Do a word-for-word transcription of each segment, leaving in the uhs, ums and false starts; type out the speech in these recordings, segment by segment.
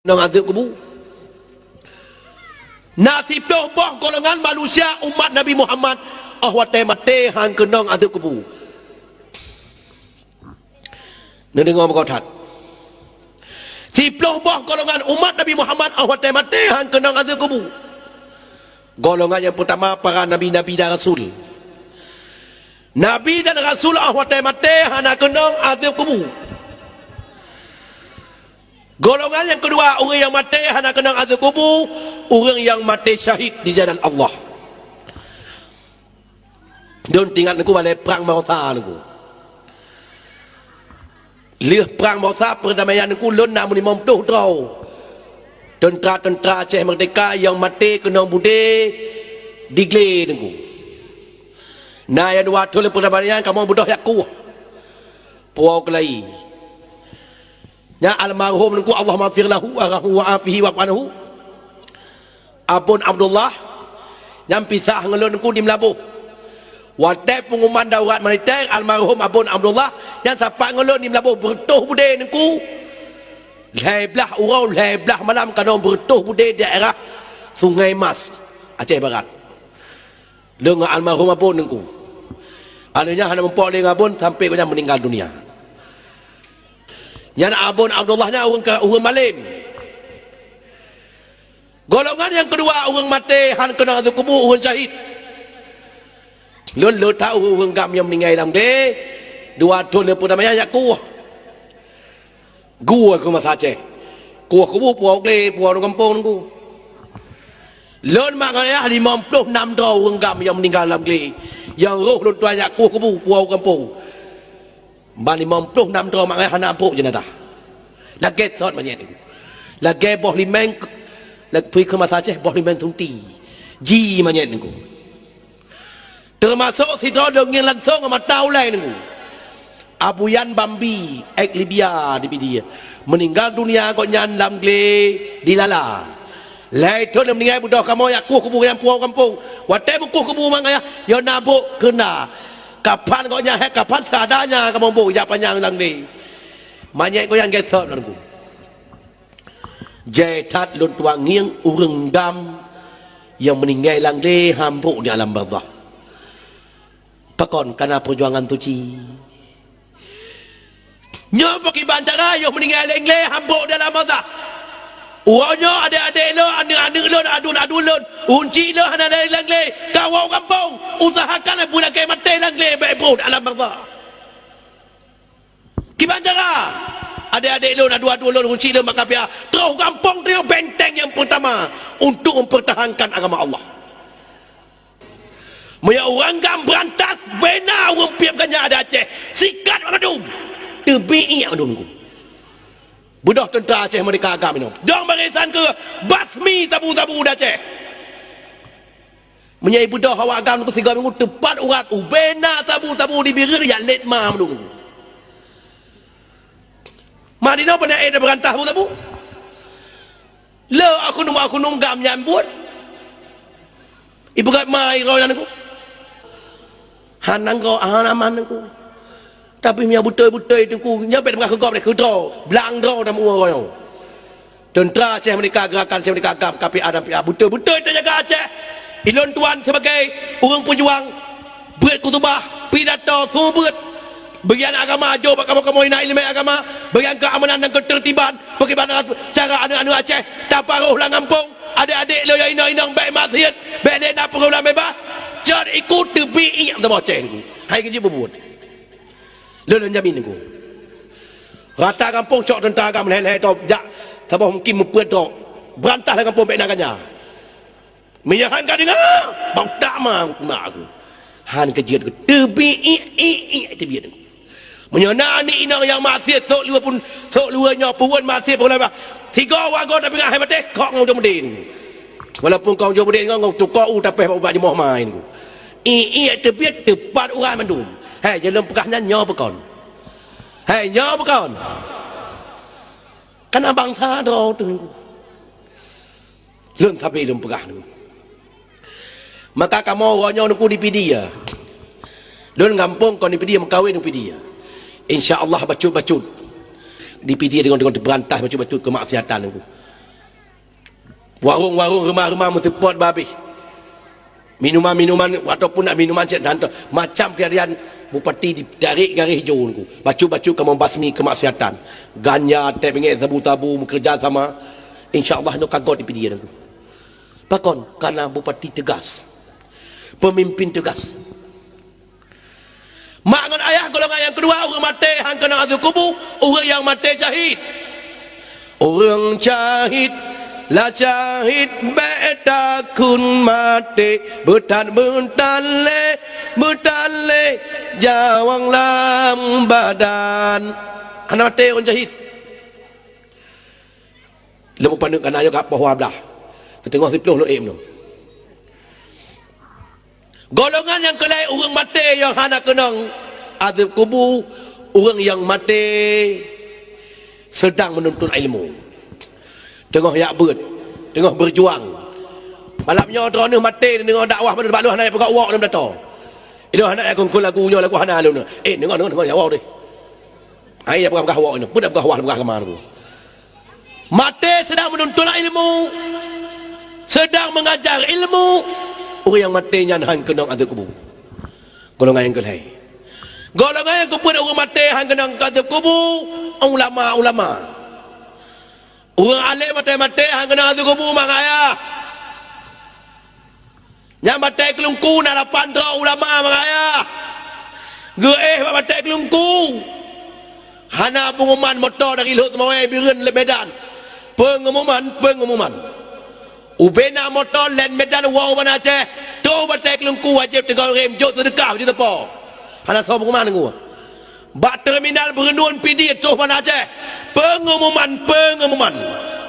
keunong azeueb kubu. Na siploh boh golongan manusia umat Nabi Muhammad, óh watée maté han keunong azeueb kubu. Neudeungoe meugoe that. Siploh boh golongan umat Nabi Muhammad óh watée maté han keunong azeueb kubu. Golongan nyang peutama, para nabi-nabi dan rasul. Nabi dan rasul óh watée maté hana keunong azeueb kubu. Golongan nyang keudua, ureuëng nyang maté hana keunong azeueb kubu, ureuëng nyang maté syahid di jalan Allah. Lôn teuingat Teungku, balée prang Mauta Teungku. Lheueh prang Mauta, peurdamaian Teungku, lôn na meulimong ploh droe teuntra-teuntra Aceh Merdeka nyang maté keunong budé di glé Teungku. Na nyang dua thon lé peurdamaian kamoe beudôh jak kueh Puwoe Keulayi. Nyan almarhum Teungku, Allahummaghfir lahu warhamhu wa'afihi wa'fu anhu. Abon Abdullah, nyan pisah ngon lôn Teungku di Meulaboh. Watée peunguman daurat militer, almarhum Abon Abdullah, nyan sapat ngon lôn di Meulaboh, beureutoh budé Teungku. Lhée blaih uroe, lhée blaih malam keunoe beureutoh budé daerah Sungai Mas, Aceh Barat. Lôn ngon almarhum Abon Teungku. Aneuk nyan hana muphom lé ngon Abon sampoe gobnyan meuninggal dunia. Nyan Abon Abdullah nyan ureuëng ka, ureuëng malém. Golongan nyang keudua ureuëng maté han keunong azeueb kubu, ureuëng syahid. Lôn le that ureuëng-ureuëng GAM nyang meuninggai lam glé, dua thon lé peurdamaian jak kueh. Gua keu masa Aceh. Kueh kubu Puwoe Glé, Puwoe Gampông Teungku. Lôn mak ngon ayah limong ploh nam droe ureuëng GAM nyang meuninggal lam glé. Nyang roh lôn tuan jak kueh kubu Puwoe Gampông. Ban limong ploh nam droe mak ngon ayah hana ampok jeunazah. Lagée sot manyét Teungku. Lagée boh limeng, lagée keu masa Aceh boh limeng sunti. Ji manyét Teungku. Teumasok sidroe lôn ngieng langsong ngon mata ulée Teungku. Abuyan Bambi, ex Libya di Pidie, meuninggal dunia gobnyan lam glé di Lala. Lhée thon lé meuninggai beudôh kamoe jak kueh kubu nyan Puwoe Gampông. Watée beukueh kubu mak ngon ayah, yo na bok keuna. Kapan gobnyan hék, kapan seadanya kamoe bok jak panyang lam glé. Manyét gobnyan gét sot Teungku. Jai that lôn tuan ngieng ureuëng GAM nyang meuninggai lam glé han brok di alam barzakh. Pakon? Kana peujuangan suci. Nyoe pakriban cara yoh meuninggai lam glé han brok di alam barzakh. Uroe nyoe adék-adék lôn, aneuk-aneuk lôn, aduen-aduen lôn, uncik lôn hana lé lam glé, ka woe gampông, usahakan beulagée maté lam glé bék brok di alam barzakh. Kiban cara? Adék-adék lôn, aduen-aduen lôn, uncik lôn mak kapia, troh gampông tanyoe benteng nyang peutama untuk mempertahankan agama Allah. Meunyoe ureuëng GAM beurantas, bena ureuëng piep ganya di Aceh, sikat mandum, teubiet mandum. Beudôh teuntra Aceh Merdeka GAM inoe. Dong barisan keu basmi sabu-sabu di Aceh. Meunyoe ibeudôh awak GAM keu sigoe minggu teupat urat ubena sabu-sabu di Bireuen jak lét ma meunurun. Ma dinoe peunaéh tabeurantas sabu-sabu. Le akunum-akunum GAM nyan buet. Ipeugét ma iroe nyan ku. Hana nanggroe, hana aman ku. Tapi meunyoe beutôi-beutôi Teungku, nyoe bék teupeugah keu gob lé, keu droe, blang droe dan uroe nyoe. Teuntra Aceh Merdeka, Gerakan Aceh Merdeka, GAM, K P A dan P A, beutôi-beutôi teujaga Aceh. Ilôn tuan sibagai ureuëng peujuang, beuet khutubah, pidato, seumeubeuet. Bagian agama, jok bak kamoe-kamoe na iéleumé agama, bagian keamanan dan ketertiban, bagaimana cara aneuk-aneuk Aceh taparoh lam gampông, adék-adék lôn nyang inong-inong bék maksiet, bék lé na peurumoh beubaih, jeuet iku teubiet ingat saboh Aceh. Hai keujeuet beubuet. Lôn, lôn jamin Teungku. Rata gampông cok teuntra GAM lhée-lhée droe jak saboh mungkin meupeuet droe. Beurantas lam gampông bék na ganya. Meunyoe han ka deungoe, bak utak ma, ma aku. Han keujeuet ku teubiet, iek, iek, iek, teubiet Teungku. Meunyoe na aneuk inong nyang maksiet, sok luweue pun, sok luweue nyoe peuwon maksiet peulah bah. Tiga wago tapi ngat hai maté, kok ngon ujong beudé Teungku. Walaupun kok ujong beudé ngon, ngon tukok u tapéh bak ubat jemoh mai Teungku. Iek, iek, teubiet, teupat urat mandum. Hai, nyang lôn peugah nyan nyoe peukon. Hai, nyoe peukon. Kana bansa droe Teungku. Lôn sabe lôn peugah Teungku. Maka kamoe uroe nyoe Teungku di Pidie. Lôn gampông kon di Pidie, meukawen di Pidie. Insya Allah bacut-bacut. Di Pidie deungon, deungon teubeurantah bacut-bacut keumaksiatan Teungku. Warong-warong, reumah-reumah meuteupot babeh. Minuman-minuman ataupun nak minuman cit, dan macam keadaan bupati ditarik garéh ijo nungku. Bacut-bacut kamoe basmi keumaksiatan. Ganja, teh bingèk, sabu-sabu, meukeureuja sama. Insya Allah nyoe ka göt dipidie nungku. Pakon? Karena bupati teugas. Pemimpin teugas. Mak ngon ayah golongan nyang keudua, ureueng maté han keunong azeub kubu, ureueng nyang maté syahid. Ureueng syahid, lah syahid bèk takheun maté, beutat-beutat lé, beutat lé nyawöng lam badan. Hana maté ureueng syahid. Leumo paneuk kana nyoe ka poh dua blah. Siteungoh siplôh lôn ék nyoe. Golongan nyang keulhèe ureueng maté nyang hana keunong azeub kubu, ureueng nyang maté seudang meununtut ilmu. Teungoh jak beuet, teungoh beujuang. Malam nyoe droeneuh maté deungoe dakwah, meunan bak lôn hana peugah woe lôn dato. Ilôn hana jak kongkon lagu nyoe, lagu hana lôn. Eh, deungoe, deungoe, deungoe, ya Allah deh. Ai, ya peugah-peugah woe nyoe, peue dak peugah woe, peugah keuman. Maté seudang meununtut ilmu, seudang meungajar ilmu, ureueng nyang maté nyan han keunong azeub kubu. Golongan nyang keulhèe. Golongan nyang keupeuet ureueng maté han keunong azeub kubu, ulama-ulama. Ureueng além maté-maté han keunong azeub kubu, mak ayah. Nyang batèe Keuleungku na lapan droe ulama, mak ayah. Geuéh bak batèe Keuleungku. Hana peungumuman moto dari Lhokseumawe, Bireuen, Medan. Peungumuman, peungumuman. Ubé na moto lén Medan woe u Banda Aceh, troh batèe Keuleungku wajéb teugorém, jok seudeukah bak teumpat. Hana soe peungumuman ngon. Bak terminal Beureunuen Pidie troh Banda Aceh, peungumuman, peungumuman.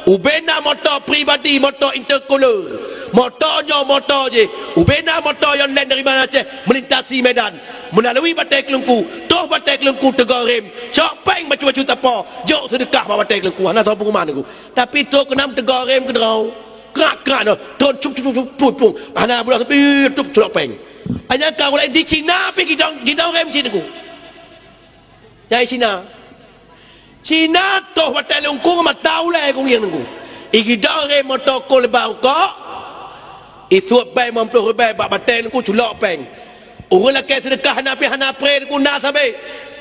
Ubé na moto pribadi, moto intercooler. Moto nyoe moto jih. Ubé na moto nyang lén dari Banda Aceh melintasi Medan, meulalui batèe Keuleungku, troh batèe Keuleungku teugorém, cok péng bacut-bacut sapo, jok seudeukah bak batèe Keuleungku. Hana soe peungumuman ngon. Tapi troh keunan teugorém keudroe. Krak-krak nyoe, troh cup, cup, cup, cup, pung, pung. Hana bunoe tapi tup culok péng. Hanya ka ulèe di Cina pih gidong, gidong rém cit nungku. Nyang di Cina. Cina troh batèe Keuleungku mata ulèe keu ngieng nungku. Igidong rém moto kol ba rukok. Isuet bèe limong ploh ribèe bak batèe Keuleungku culok péng. Ureueng lakèe seudeukah hana pih hana pré nungku na sabé.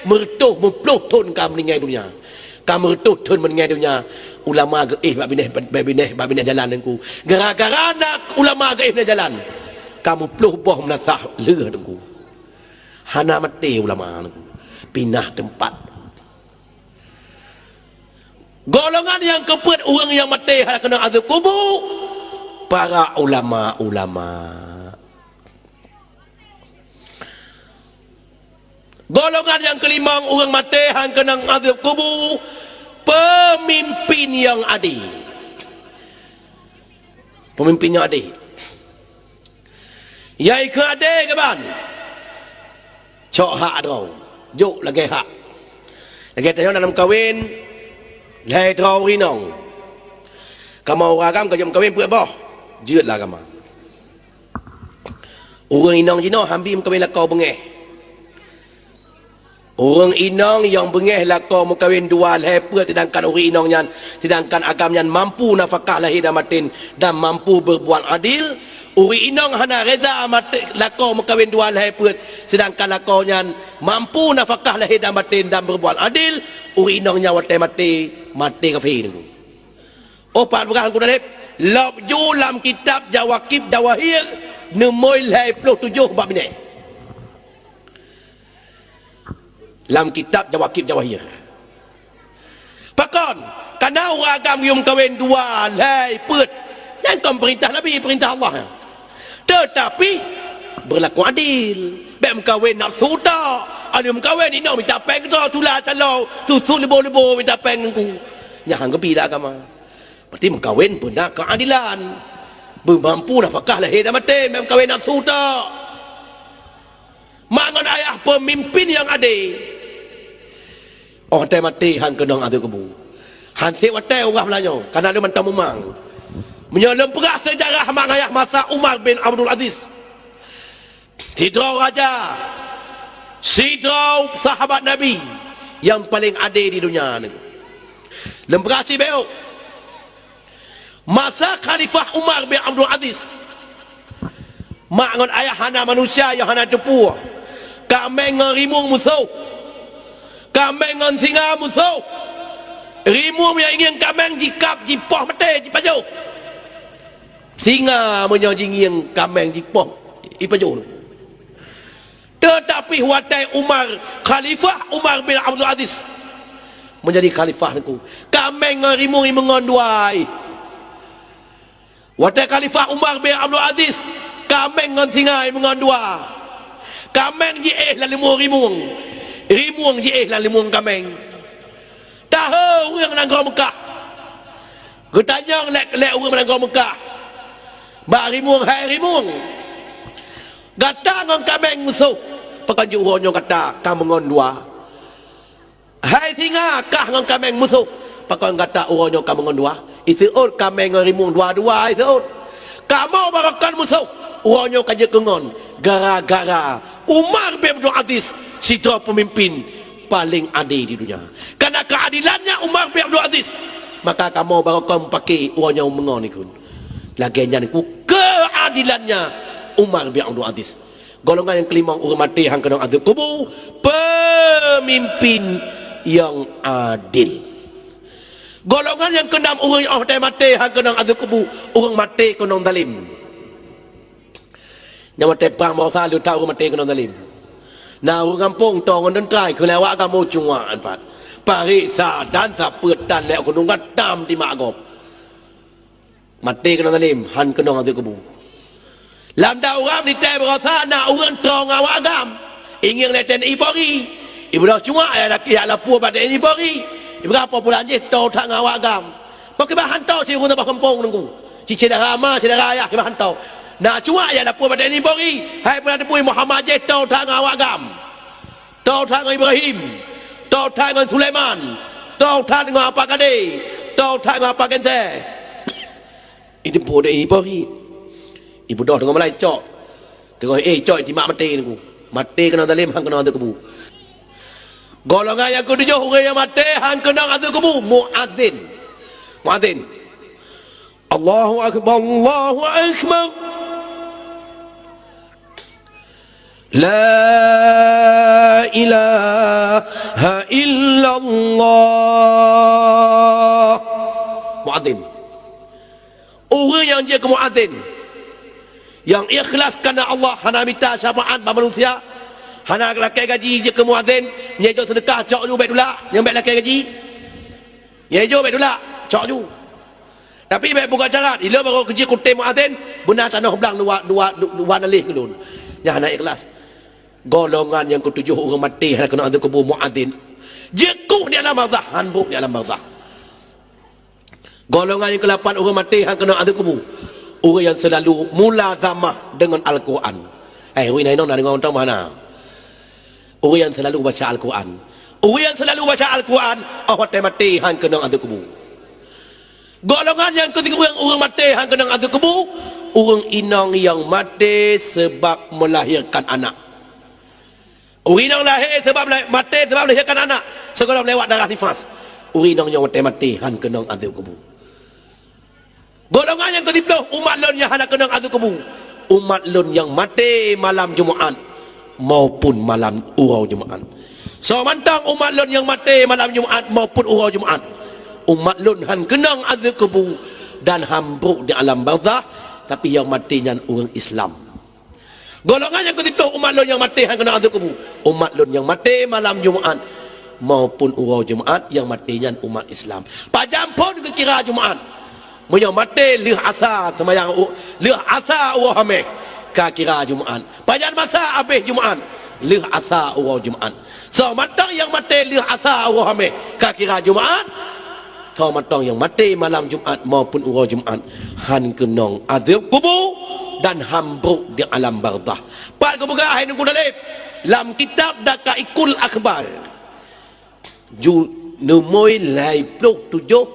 Meureutoh meuploh thon ka meuninggai donya. Ka meureutoh thon meuninggai donya, ulama geuéh bak binéh, bak binéh, bak binéh jalan nungku. Gara-gara na ulama geuéh binéh jalan, ka meuploh boh meunasah lheueh nungku. Hana maté ulama nungku. Pinah teumpat. Golongan nyang keupeuet ureueng nyang maté hana keunong azeub kubu, para ulama-ulama. Golongan nyang keulimong ureueng maté han keunong azeub kubu, peumimpin nyang adé. Peumimpin nyang adé. Nyang ikheun adé kiban? Cok hak droe. Jok lagèe hak. Lagèe tanyoe na lam kawen, lhèe droe ureueng inong. Kamoe ureueng agam ka jeuet meukawen peuet boh. Jeuet lah agama. Ureueng inong jinoe han bi meukawen lakoe beungèh. Ureueng inong nyang beungèh lakoe meukawen dua lhèe peuet, sedangkan ureueng inong nyan, sedangkan agam nyan mampu nafakah lahé dan batin dan mampu berbuat adil. Ureueng inong hana reda maté lakoe meukawen dua lhèe peuet, sedangkan lakoe nyan mampu nafakah lahé dan batin dan berbuat adil. Ureueng inong nyan watèe maté, maté kafé nungku. Oh, pat peugah Teungku Daleb, lôb ju lam kitab Jawakib Jawahir, neumoi lhèe ploh tujoh bak binéh. Lam kitab Jawakib Jawahir. Pakon? Kana ureueng agam geuyue meukawen dua lhèe peuet. Nyan kon peurintah Nabi, peurintah Allah. Teutapi, beurlaku adil. Bèk meukawen nafsu tok. Aneuk meukawen inong mita péng keudroe, sula calo, susu leubo-leubo mita péng nungku. Nyan han geubi lam agama. Berarti meukawen beuna keuadilan. Beumampu nafakah lahé dan batin, bèk meukawen nafsu tok. Mak ngon ayah peumimpin nyang adé. Oh, watèe maté han keunong azeub kubu. Han sép watèe ureueng blah nyoe, kana lôn mantong mumang. Meunyoe lôn peugah seujarah mak ngon ayah masa Umar bin Abdul Aziz, sidroe raja, sidroe sahabat Nabi nyang paleng adé di donya nyoe. Lôn peugah sibeuet. Masa Khalifah Umar bin Abdul Aziz, mak ngon ayah hana manusia nyang hana teupeue. Kaméng ngon rimueng musoh. Kaméng ngon singa musoh. Rimueng nyang ingieng kaméng jikab, jipoh maté, jipajoh. Singa meunyoe jingieng kaméng jipoh, ipajoh. Teutapi watée Umar, Khalifah Umar bin Abdul Aziz meujadi khalifah Teungku, kaméng ngon rimueng imeungon dua. Watée Khalifah Umar bin Abdul Aziz, kaméng ngon singa imeungon dua. Kaméng jiéh lam leumueng rimueng, rimueng jiéh lam leumueng kaméng. Tahe ureuëng nanggroe Meukah. Geutanyong lé, lé ureuëng nanggroe Meukah bak rimueng, "Hai rimueng, gata ngon kaméng musoh, pakon jeuet uroe nyoe gata ka meungon dua? Hai singa, kah ngon kaméng musoh, pakon gata uroe nyoe ka meungon dua?" Iseuôt kaméng ngon rimueng dua-dua iseuôt. Kamoe barokon musoh, uroe nyoe ka jeuet keu ngon, gara-gara Umar bin Abdul Aziz sidroe peumimpin paleng adé di dunia. Karena keadilannya Umar bin Abdul Aziz, maka kamoe barokon mupake uroe nyoe meungon ikun. Lagée nyan ku keadilannya Umar bin Abdul Aziz. Golongan nyang keulimong ureuëng maté han keunong azeub kubu, peumimpin nyang adil. Golongan nyang keunam ureuëng nyang óh watée maté han keunong azeub kubu, ureuëng maté keunong zalim. Nyang watée prang baroesa leuta ureuëng maté keunong zalim. Na ureuëng gampông toe ngon teuntra keu lewat kamoe cuak pat. Pareksa dan sapeue tan lé gunong gatam di mak gob. Maté keunong zalim, han keunong azeub kubu. Lam dauram nitée baroesa na ureuëng toe ngon awak agam. Ingieng lé T N I Polri. Ibeudôh cuak ya laki jak lapor bak T N I Polri. Ibeurapa pulan jih toe that ngon awak agam. Pakriban han toe si ureuëng saboh gampông Teungku. Si syedara ma, syedara ayah kiban han toe. Na cuak ya lapor bak T N I Polri. Hai peunan teupui Muhammad jih toe that ngon awak agam. Toe that ngon Ibrahim, toe that ngon Sulaiman, toe that ngon Apa Kade, toe that ngon Apa Gentée. Itu pun deh ipo hi. Ibeudôh deungon malai cok. Teungoh eh cok timak maté Teungku. Maté keunong zalim han keunong azeub kubu. Golongan nyang keutujoh ureuëng nyang maté han keunong azeub kubu, muazin. Muazin. Allahu akbar, Allahu akbar. La ilaha illallah. Muazin. Ureuëng nyang jeuet keu muazin, nyang ikhlas karena Allah, hana mita syafaat bak manusia, hana lakée gaji jeuet keu muazin, nyang jok seudeukah cok ju bék tulak, nyang bék lakée gaji. Nyang ijo bék tulak, cok ju. Tapi bék buka syarat, ilôn barô keujeuet kutem muazin, beuna tanoh blang dua, dua, dua naléh keu lôn. Nyan hana ikhlas. Golongan nyang keutujoh ureuëng maté hana keunong azeub kubu muazin. Jeuet kuh di alam barzakh, han brok di alam barzakh. Golongan nyang keulapan ureuëng maté hana keunong azeub kubu, ureuëng nyang seulalu mulazamah deungon Al-Quran. Eh, ureuëng inong na deungoe mantong hana. Ureuëng nyang seulalu baca Al-Quran. Ureuëng nyang seulalu baca Al-Quran, óh watée maté han keunong azeub kubu. Golongan nyang keusikureueng ureuëng maté han keunong azeub kubu, ureuëng inong nyang maté sabab meulahirkan anak. Ureuëng inong lahé sabab la-, maté sabab lahirkan anak, sigohlom lewat darah nifas. Ureuëng inong nyoe watée maté han keunong azeub kubu. Golongan nyang keusiploh umat lôn nyang hana keunong azeub kubu, umat lôn nyang maté malam Jumat maupun malam uroe Jumat. Soe mantong umat lôn nyang maté malam Jumat maupun uroe Jumat, umat lôn han keunong azeub kubu dan han brok di alam barzakh, tapi nyang maté nyan ureuëng Islam. Golongan nyang keusiploh umat lôn nyang maté han keunong azeub kubu, umat lôn nyang maté malam Jumat maupun uroe Jumat, nyang maté nyan umat Islam. Pajan phon geukira Jumat? Meunyoe maté lheueh asa seumayang u-, lheueh asa uroe Hameh, ka kira Jumat. Pajan masa abéh Jumat? Lheueh asa uroe Jumat. Soe mantong nyang maté lheueh asa uroe Hameh, ka kira Jumat. Soe mantong nyang maté malam Jumat maupun uroe Jumat, han keunong azeub kubu dan han brok di alam barzakh. Pat geupeugah hai Teungku Daleb lam kitab Daqaiqul Akhbar, ju-, neumoi lhée ploh tujoh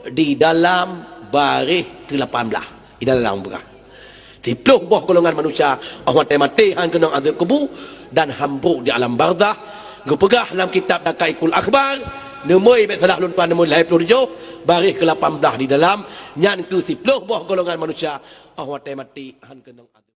di dalam baréh keulapan blaih. Di dalam peugah, siploh boh golongan manusia óh watée maté han keunong azeub kubu dan han brok di alam barzakh, geupeugah lam kitab Daqaiqul Akhbar, Neumui, bék salah lôn tuan, neumui lhée ploh tujoh, baréh keu lapan blaih di dalam, nyan keuh siploh boh golongan manusia, óh watée maté, han keunong